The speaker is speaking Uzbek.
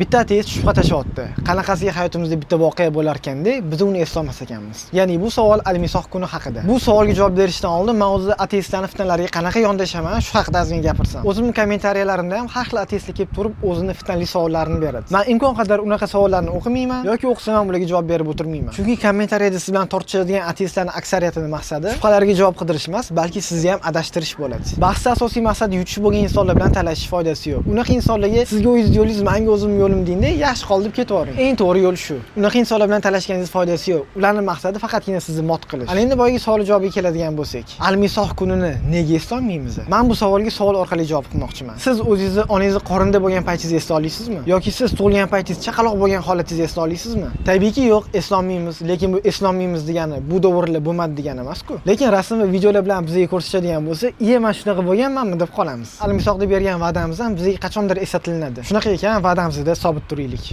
Bitta ateist shubha tashlayapti. Qanaqasiga hayotimizda bitta voqea bo'lar ekanda, biz uni eslolmas ekanmiz? Ya'ni bu savol Al-Misoq kuni haqida. Bu savolga javob berishdan oldin men o'zi ateistlarning fitnalariga qanaqa yondashaman, shu haqida ozgina gapirsam. O'zimni kommentariyalarimda ham har xil ateistlar kelib turib, o'zini fitnali savollarini beradi. Men imkon qadar unaqa savollarni o'qimayman yoki o'qisam ham ularga javob berib o'tirmayman. Chunki kommentariyada siz bilan tortishadigan ateistlarning aksariyatini maqsadi shubhalarga javob qidirish emas, balki sizni ham adashtirish bo'ladi. Bahsda asosiy maqsad yutish bo'lgan insonlar bilan talashish foydasi yo'q. Unaqa insonlarga sizga o'zingiz yo'lingiz, manga o'zim yo'lim dengda, yaxshi qoldi deb ketavering. Eng to'g'ri yo'l shu. Unaqa insonlar bilan talashganingiz foydasi yo'q. Ularning maqsadi faqatgina sizni mot qilish. Ana endi boyagi savol javobiga keladigan bo'lsak, Al-Misoq kunini nega eslolmaymiz? Men bu savolga savol orqali javob qilmoqchiman. Siz o'zingizni onangizni qornida bo'lgan paytingizni esla olasizmi? Yoki siz tug'ilgan paytingiz chaqaloq bo'lgan holatingizni esla olasizmi? Tabiiyki yo'q, eslolmaymiz, lekin bu eslolmaymiz degani bu davrlar bo'lmadi degani emas-ku. Lekin rasm va videolar bilan bizga ko'rsatishadigan bo'lsa, "Iye, men shunaqa bo'lganmanmi?" deb qolamiz. Al-Misoqda bergan va'damiz ham bizga qachondir eslatilinadi. Shunaqa ekan, va'damizda sobit turaylik.